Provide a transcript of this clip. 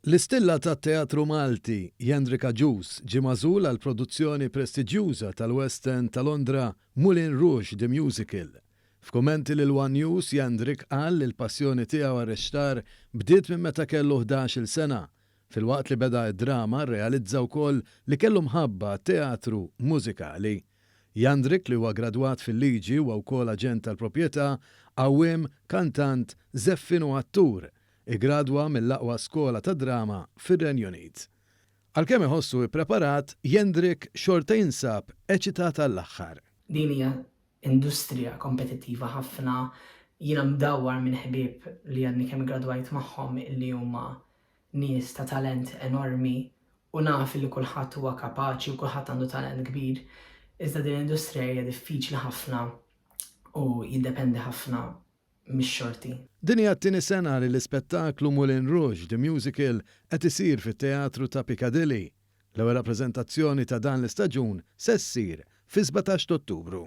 L-istilla tat-teatru Malti, Jendrik Agius, ġie magħżul għall-produzzjoni prestiġjuża tal-West End ta' Londra, Moulin Rouge The Musical. F'kummenti lil one News, Jendrik qal li l-passjoni tiegħu għar-reċtar bdiet minn meta kellu 11-il sena. Filwaqt li beda d-drama rrealizza wkoll li kellu mħabba għat-teatru mużikali. Jandrik li huwa gradwat fil-liġi huwa wkoll aġent tal-proprjetà, għawwiem, kantant, żeffien u attur. Iggradwa mill-aqwa skola tad-drama fir-Renju Unit. Għalkemm iħossu ippreparat, Jendrik xorta jinsab eċitat għall-aħħar. Din hija industrija kompetittiva ħafna. Jiena mdawwar minn ħbieb li għadni kemm iggradwajt magħhom illi huma nies ta' talent enormi u naf illi kulħadd huwa kapaċi u kulħadd għandu talent kbir. Iżda din l-industrija hija diffiċli ħafna u jiddependi ħafna mix-xorti. Din hija t-tieni sena li l-ispettaklu Moulin Rouge, The Musical qed isir fit-Teatru ta' Piccadilly. L-ewwel rappreżentazzjoni ta' dan l-istaġun se ssir fis-17 t'Ottubru.